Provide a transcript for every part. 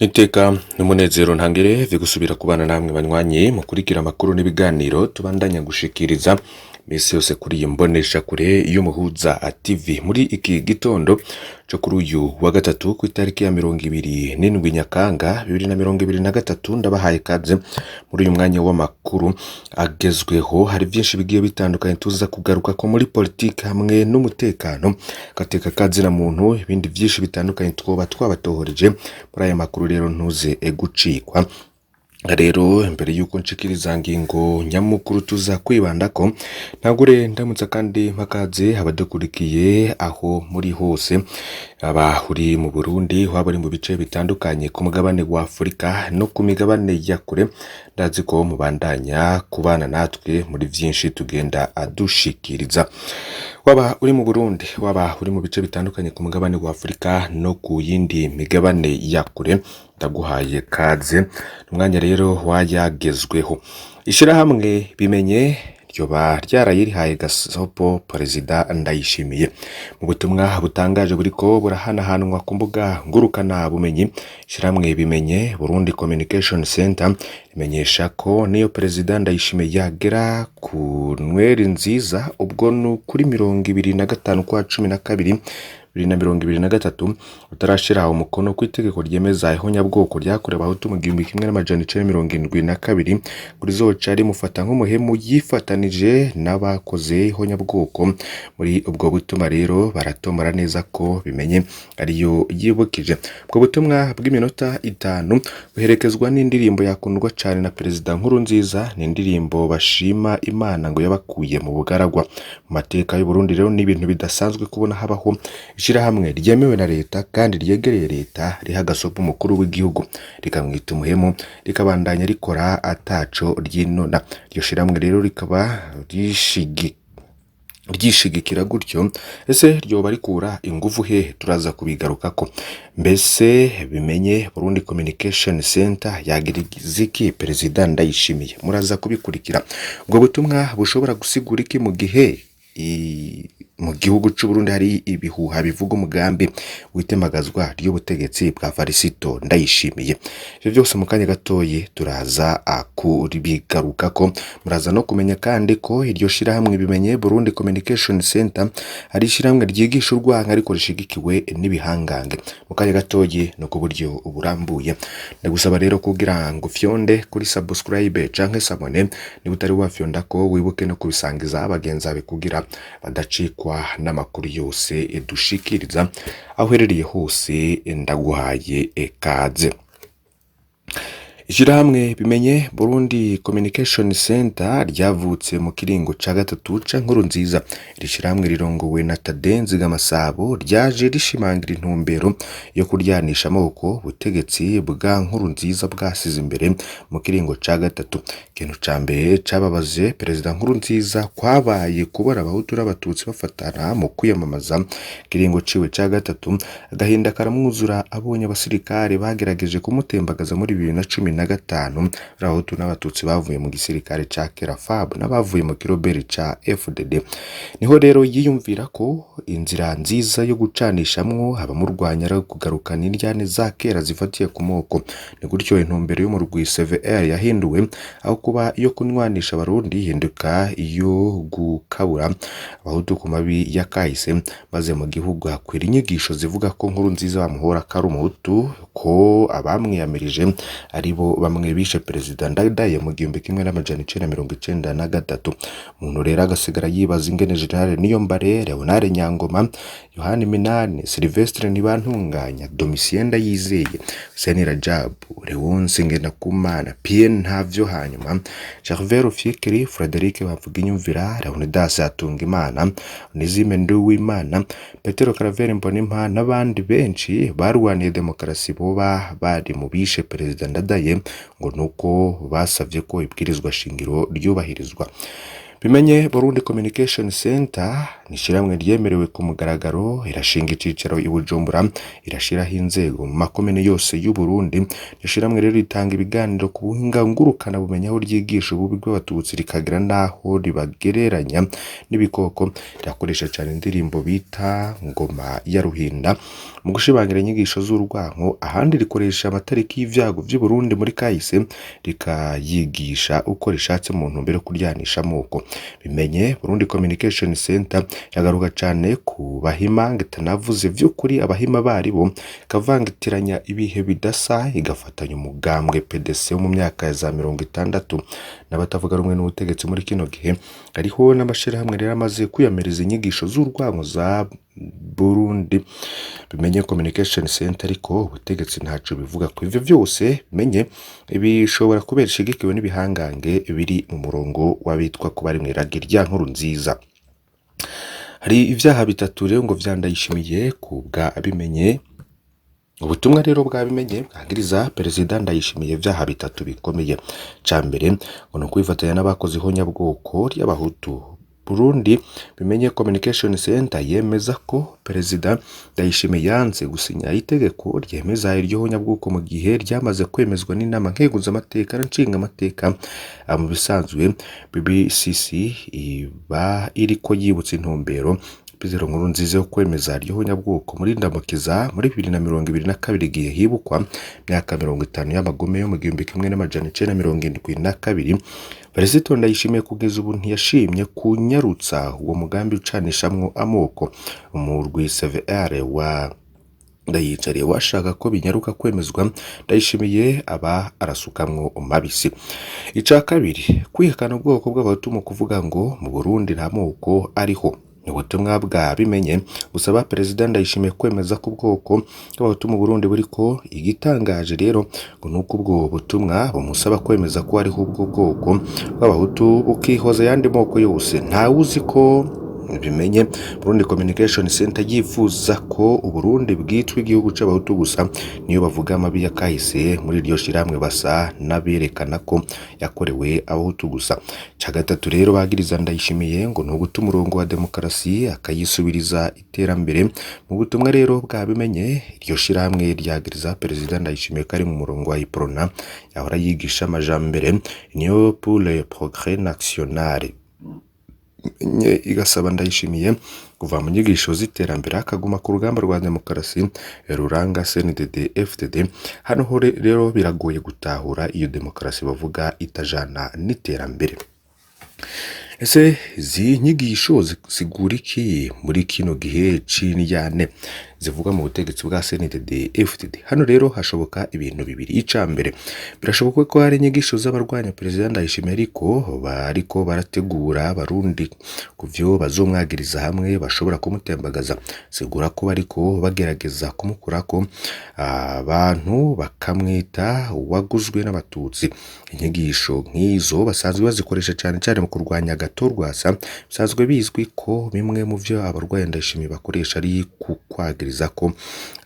Iteka n'umunezero ntangere vyo gusubira kubana namwe banywanyi mukurikira amakuru n'ibiganiro tubandanya gushikiriza misi yose kuri iyi mboneshakure y'Umuhuza TV. Muri iki gitondo co kuri uyu wa gatatu ku itariki ya 27 Nyakanga 2023, ndabahaye kaze muri uyu mwanya w'amakuru agezweho. Hari vyinshi bigiye bitandukanye tuza kugaruka ko muri politike hamwe n'umutekano, gateka kazina muntu, ibindi vyinshi bitandukanye twoba twabatohoreje muri aya makuru. Rero ntuze gucikwa. Rero mbere yuko nshikiriza ngingo nyamukuru tuza kwibandako, ntangure ndamutsa kandi mpakaze abadukurikiye aho muri hose, aba uri mu Burundi, waba uri mu bice bitandukanye ku mugabane wa Afurika no ku migabane ya kure. Ndazi ko mubandanya kubana natwe muri vyinshi tugenda adushikiriza. Waba uri mu Burundi, waba uri mu bice bitandukanye ku mugabane wa Afurika no ku yindi migabane ya kure, ndaguhaye kaze. Umwanya rero wayagezweho. Ishirahamwe Bimenye ryoba ryarayirihaye gasopo Perezida Ndayishimiye. Mu butumwa butangaje buriko burahanahanwa ku mbuga ngurukana bumenyi, ishirahamwe Bimenye Burundi Communication Center rimenyesha ko niyo Perezida Ndayishimiye yagera ku nweri nziza, ubwo ni kuri 25 kwa 12 2023, utarashira umukono ku itegeko ryemeza ihonyabwoko ryakorewe Abahutu mu 1972, ngo rizoca rimufata nk'umuhemu yifatanije n'abakoze ihonyabwoko. Muri ubwo butumwa rero baratomora neza ko Bimenye ariyo yibukije. Ubwo butumwa bw'iminota 5 buherekezwa n'indirimbo yakundwa cane na Perezida Nkurunziza. Ni indirimbo bashima Imana ngo yabakuye mu bugaragwa. Mu mateka y'Uburundi rero ni ibintu bidasanzwe kubona habaho ishirahamwe ryemewe na leta kandi ryegereye leta riha agasopo umukuru w'igihugu, rikamwita umuhemu, rikabandanya rikora ataco ryinona. Iryo shirahamwe rero rikaba ryishigikira gutyo. Ese ryoba rikura inguvu hehe? Turaza kubigarukako. Mbese Bimenye Burundi Communication Center yagiriza iki Perezida Ndayishimiye? Muraza kubikurikira. Ubwo butumwa bushobora gusigura iki mu gihe mu gihugu c'Uburundi hari ibihuha bivuga umugambi w'itemagazwa ry'ubutegetsi bwa Varisito Ndayishimiye? Ivyo vyose mu kanya gatoyi turaza kubigarukako. Muraza no kumenya kandi ko iryo shirahamwe Bimenye Burundi Communication Center ari ishirahamwe ryigisha urwanko ariko rishigikiwe n'ibihangange. Mu kanya gatoyi no ku buryo burambuye. Ndagusaba rero kugira ngo fyonde kuri subscribe canke s'abonner niba utari wafyonda, ko wibuke no kubisangiza bagenzi bawe kugira badacikwa n'amakuru yose dushikiriza. Aho uherereye hose ndaguhaye ikaze. Ishirahamwe Bimenye Burundi Communication Center ryavutse mu kiringo ca gatatu ca Nkurunziza. Iri shirahamwe rirongowe na Tade Nzigamasabo ryaje rishimangira intumbero yo kuryanisha amoko ubutegetsi bwa Nkurunziza bwasize imbere mu kiringo ca gatatu. Ikintu ca mbere cababaje Perezida Nkurunziza kwabaye kubona Abahutu n'Abatutsi bafatana mu kwiyamamaza kiringo ciwe ca gatatu. Agahinda karamwuzura abonye abasirikare bagerageje kumutembagaza muri 2015, Abahutu n'Abatutsi bavuye mu gisirikare ca kera FAB n'abavuye mu kiroberi ca FDD. Niho rero yiyumvira ko inzira nziza yo gucanishamwo abamurwanya ari kugarukana indyane za kera zifatiye ku moko. Ni gutyo intumbero y'umurwi CVR yahinduwe, aho kuba iyo kunywanisha Abarundi ihinduka iyo gukabura Abahutu ku mabi ya kahise, maze mu gihugu hakwira inyigisho zivuga ko Nkurunziza bamuhora ko ari Umuhutu, ko abamwiyamirije ari bo bamwe bishe Perezida Ndadaye mu 1993. Umuntu rero agasigara yibaza ingene General Niyombare, Leonard Nyangoma, Yohani Minani, Sylvestre Ntibantunganya, Domitien Ndayizeye, Hussein Rajab, Léonce Ngendakumana, Pierre Ntavyo hanyuma, Gervais Rufyikiri, Frederic Bavuginyumvira, Leonidas Hatungimana, Onesime Nduwimana, Petero Claver Mbonimpa n'abandi benshi barwaniye demokarasi boba bari mu bishe Perezida Ndadaye ngo nuko basavye ko ibwirizwa shingiro ryubahirizwa. Bimenye Burundi Communication Center ni ishirahamwe ryemerewe ku mugaragaro, irashinga icicaro i Bujumbura, irashiraho inzego mu makomine yose y'u Burundi. Iryo shirahamwe rero ritanga ibiganiro ku buhinga ngurukana bumenyi, aho ryigisha ububi bw'abatutsi rikagira n'aho ribagereranya n'ibikoko. Rirakoresha cane indirimbo bita Ngoma ya Ruhinda mu gushimangira inyigisho z'urwanko, ahandi rikoresha amatariki y'ivyago vy'i Burundi muri kahise, rikayigisha uko rishatse mu ntumbero yo kuryanisha amoko. Bimenye Burundi Communication Center yagaruka cane ku Bahima, itanavuze vy'ukuri Abahima baribo, ikavangitiranya ibihe bidasa, igafatanya umugambwe PDC wo mu myaka ya za 60 n'abatavuga rumwe n'ubutegetsi muri kino gihe. Hariho n'amashirahamwe rero amaze kwiyamiriza inyigisho z'urwanko za Burundi Bimenye Communication Center, ariko ubutegetsi ntaco bivuga ku ivyo vyose. Bimenye bishobora kubera ishigikiwe n'ibihangange biri mu murongo w'abitwa ko bari mw'iragi rya nkuru nziza. Hari ivyaha bitatu rero ngo vya Ndayishimiye kubwa Bimenye. Ubutumwa rero bwa Bimenye bwagiriza Perezida Ndayishimiye ivyaha bitatu bikomeye. Ca mbere ngo ni ukwifatanya n'abakoze ihonyabwoko ry'abahutu. Burundi Bimenye Communication Center yemeza ko Perezida Ndayishimiye yanze gusinya itegeko ryemeza iryo honyabwoko mu gihe ryamaze kwemezwa n'inama nkenguzamateka na nshingamateka. Mu bisanzwe BBCC iba iriko yibutsa intumbero Petero Nkurunziza yo kwemeza iryo honyabwoko muri Ndamukiza muri 2022, igihe hibukwa imyaka 50 y'amagome yo mu 1972. Perezida Ndayishimiye kugeza ubu ntiyashimye kunyarutsa uwo mugambi ucanishamwo amoko. Umurwi CVR wa Ndayicariye washaka ko binyaruka kwemezwa, Ndayishimiye aba arasukamwo mabisi. Ica kabiri, kwihakana ubwoko bw'abahutu mu kuvuga ngo mu Burundi nta moko ariho. Ni ubutumwa bwa Bimenye busaba Perezida Ndayishimiye kwemeza ko ubwoko bw'abahutu mu Burundi buriko. Igitangaje rero ngo nuko ubwo butumwa bumusaba kwemeza ko hariho ubwo bwoko bw'abahutu bukihoza ayandi moko yose. Ntawuzi ko Bimenye Burundi Communication Center yifuza ko Uburundi bwitwa igihugu c'abahutu gusa. Niyo bavuga amabi yakahise muri iryo shirahamwe, basa n'aberekana ko yakorewe abahutu gusa. Ca gatatu rero bagiriza Ndayishimiye ngo ni uguta umurongo wa demokarasi akayisubiriza iterambere. Mu butumwa rero bwa Bimenye, iryo shirahamwe ryagiriza Perezida Ndayishimiye ko ari mu murongo wa Iprona yahora yigisha amajambere, Union pour le Progrès National. Igasaba Ndayishimiye kuva mu nyigisho z'iterambere akaguma ku rugamba rwa demokarasi ruranga CNDD FDD. Hano ho rero biragoye gutahura iyo demokarasi bavuga itajana n'iterambere. Ese izi nyigisho zigura iki muri kino gihe c'indyane zivuga mu butegetsi bwa CNDD FDD? Hano rero hashoboka ibintu bibiri. Ica mbere, birashoboka ko hari inyigisho z'abarwanya Perezida Ndayishimiye, ariko bariko barategura abarundi ku vyo bazomwagiriza hamwe bashobora kumutembagaza. Sigura ko bariko bagerageza kumukurako abantu bakamwita uwaguzwe n'abatutsi. Inyigisho nk'izo basanzwe bazikoresha cane cane mu kurwanya Agathon Rwasa. Bisanzwe bizwi ko bimwe mu vyo abarwanya Ndayishimiye bakoresha ari kukwagiriza ko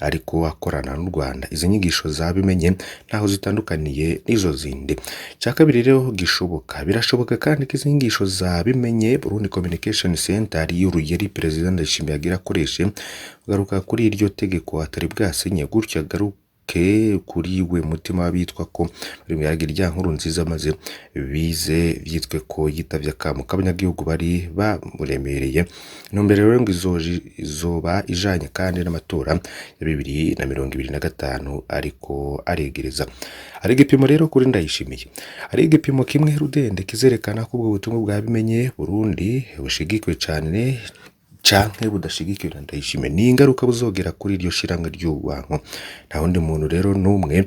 ariko akorana n'u Rwanda. Izi nyigisho za Bimenye ntaho zitandukaniye n'izo zindi. Ica kabiri rero gishoboka, birashoboka kandi ko izi nyigisho za Bimenye Burundi Communication Center ari urugeri Perezida Ndayishimiye agira akoreshe kugaruka kuri iryo tegeko atari bwasinye, gutyo agaruke kuri we mutima w'abitwa ko bari mw'iragi rya nkuru nziza, maze bize vyitwe ko yitavye akamo k'abanyagihugu bari bamuremereye. Intumbero rero ngo izoba ijanye kandi n'amatora ya 2025 ariko aregereza. Hari igipimo rero kuri Ndayishimiye, hari igipimo kimwe rudende kizerekana ko ubwo butumwa bwa Bimenye Burundi bushigikiwe cane canke budashigikiwe na Ndayishimiye, ni ingaruka buzogera kuri iryo shirahamwe ry'urwanko. Nta wundi muntu rero n'umwe,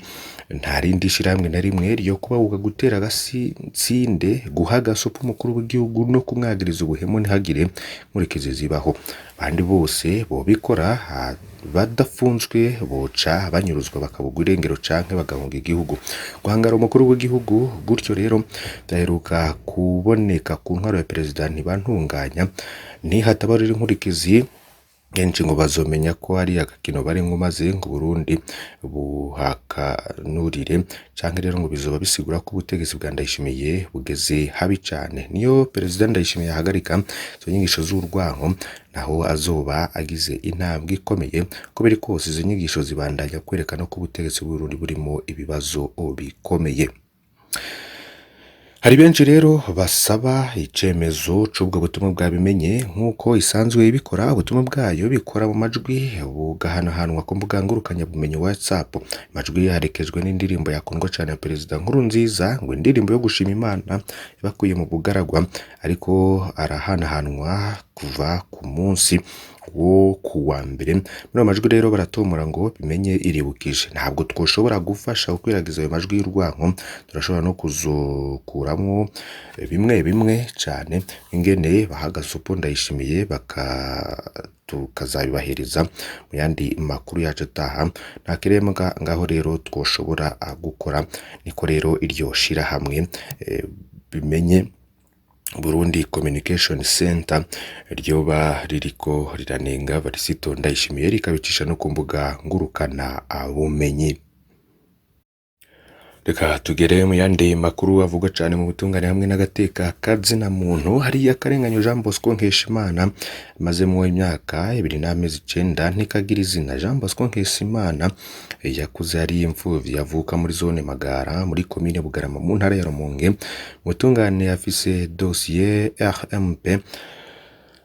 nta rindi shirahamwe na rimwe ryo kubahuka gutera agasitsinde, guha agasopo umukuru w'igihugu no kumwagiriza ubuhemu ntihagire inkurikizi zibaho. Abandi bose bobikora badafunzwe boca banyuruzwa bakabugwa irengero canke bagahunga igihugu. Guhangara umukuru w'igihugu gutyo rero vyaheruka kuboneka ku ntwaro ya Perezida Ntibantunganya, nihataba rero inkurikizi Kenshi ngo bazomenya ko ari agakino barimwo maze ngo Burundi buhakanurire, canke rero ngo bizoba bisigura ko ubutegetsi bwa Ndayishimiye bugeze habi cane. Niyo Perezida Ndayishimiye ahagarika izo nyigisho z'urwanko, naho azoba agize intambwe ikomeye. Uko biri kose izo nyigisho zibandanya kwerekana ko ubutegetsi bw'Uburundi burimo ibibazo bikomeye. Hari benshi rero basaba icemezo c'ubwo butumwa bwabimenye nk'uko isanzwe ibikora. Ubutumwa bwayo bikora mu majwi bugahanahanwa ku mbuga ngurukanabumenyi WhatsApp. Amajwi yaherekejwe n'indirimbo yakundwa cane ya Perezida Nkurunziza, ngo indirimbo yo gushima Imana yabakuye mu bugaragwa, ariko arahanahanwa kuva ku munsi wo kuwa mbere. Muri ayo majwi rero baratomora ngo bimenye iribukije. Ntabwo twoshobora gufasha gukwiragiza ayo majwi y'urwanko, turashobora no kuzokuramwo bimwe bimwe cane ingene baha gasopo Ndayishimiye, tukazabibahereza mu yandi makuru yacu ataha. Nta kirembwa ngaho rero twoshobora gukora. Niko rero iryo shirahamwe bimenye Burundi Communication Center ryoba ririko riranenga Varisito Ndayishimiye, rikabicisha no ku mbuga ngurukana bumenyi. Reka tugere mu yandi makuru avugwa cane mu butungane hamwe n'agateka kazina muntu. Hari akarenganyo Jean Bosco Nkeshimana amazemwo imyaka 2 n'amezi 9 ntikagira izina. Jean Bosco Nkeshimana yakuze ari imfuvyi, avuka muri zone Magara muri komine Bugarama mu ntara ya Rumonge. Mu butungane afise dosiye RMP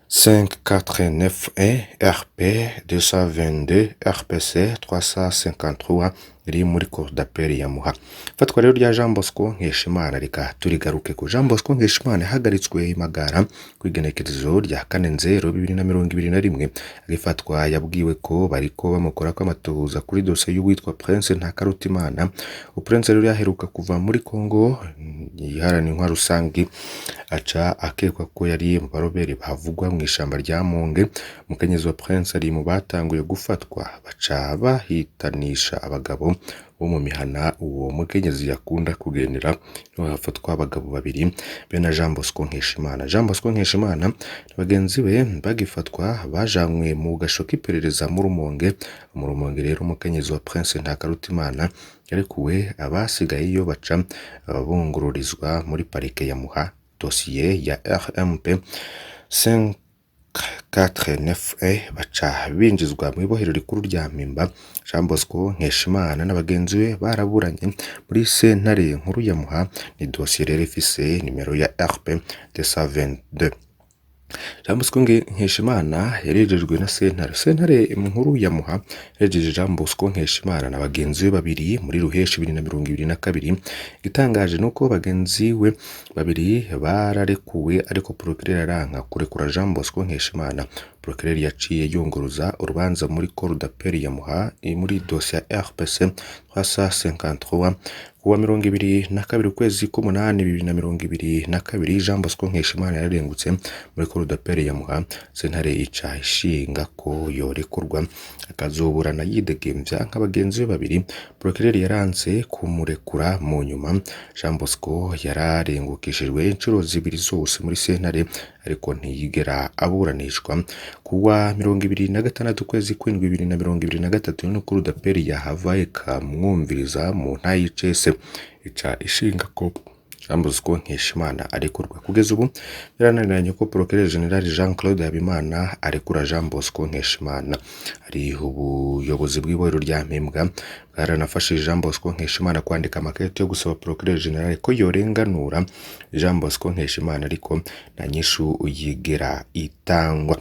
5491 RP 222 RPC 353 iri muri Cour d'appel ya Muha. Ifatwa rero rya Jean Bosco Nkeshimana reka turigaruke ko. Jean Bosco Nkeshimana yahagaritswe i Magara kw'igenekerezo rya 4 Nzero 2021. Agifatwa yabwiwe ko bariko bamukorako amatohoza kuri dosiye y'uwitwa Prince Ntakarutimana. Prince rero yaheruka kuva muri Congo yiharana intwaro rusangi, aca akekwa ko yari mu baroberi bavugwa mw'ishamba rya Monge. Umukenyezi wa Prince ari mu batanguye gufatwa, baca bahitanisha abagabo bo mu mihana uwo mukenyezi yakunda kugendera, niho hafatwa abagabo babiri be na Jean Bosco Nkeshimana. Jean Bosco Nkeshimana na bagenzi be bagifatwa bajanywe mu gasho k'iperereza mu Rumonge. Mu Rumonge rero umukenyezi wa Prince Ntakarutimana yarekuwe, abasigayeyo baca bungururizwa muri parike ya Muha. Dosiye ya RMP 549E baca binjizwa mw'ibohero rikuru rya Mpimba. Jean Bosco Nkeshimana na bagenzi be baraburanye muri sentare nkuru ya Muha. Ni dosiye rero ifise nimero ya RP 222. Jean Bosco Nkeshimana yarejejwe na sentare. Sentare nkuru ya Muha yarejeje Jean Bosco Nkeshimana na bagenzi be babiri muri Ruheshi 2022. Igitangaje nuko bagenzi we babiri bararekuwe, ariko procureur aranka kurekura Jean Bosco Nkeshimana. Procureur yaciye yunguruza urubanza muri Cour d'appel ya Muha muri dosiye ya RPC 353. Kuwa 22 ukwezi k'umunani 2022, Jean Bosco Nkeshimana yararengutse muri Cour d'appel ya Muha. Sentare ica ishinga ko yorekurwa akazoburana yidegemvya nka bagenzi be babiri. Procureur yaranse kumurekura. Mu nyuma Jean Bosco yararengukishijwe incuro zibiri zose muri sentare, ariko ntiyigera aburanishwa. Kuwa 26 ukwezi kw'indwi 2023 no Cour d'appel yahava ikamwumviriza mu ntayicese, ica ishinga ko Jean Bosco Nkeshimana arekurwa. Kugeza ubu birananiranye ko Procureur General Jean Claude Habimana arekura Jean Bosco Nkeshimana. Hari ubuyobozi bw'ibohero rya Mpimba bwaranafashije Jean Bosco Nkeshimana kwandika amakete yo gusaba Procureur General ko yorenganura Jean Bosco Nkeshimana, ariko nta nyishu yigera itangwa.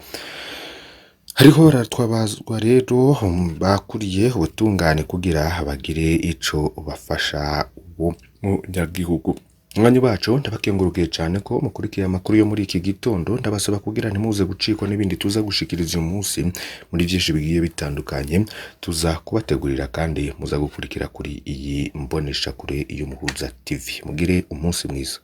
Hariho baratwabazwa rero bakuriye ubutungane kugira bagire ico bafasha uwo munyagihugu. Mwanya bacu, ndabakengurukiye cane ko mukurikiye amakuru yo muri iki gitondo. Ndabasaba kugira ntimuze gucikwa n'ibindi tuza gushikiriza uyu munsi muri vyinshi bigiye bitandukanye tuza kubategurira, kandi muza gukurikira kuri iyi mboneshakure y'Umuhuza TV. Mugire umunsi mwiza.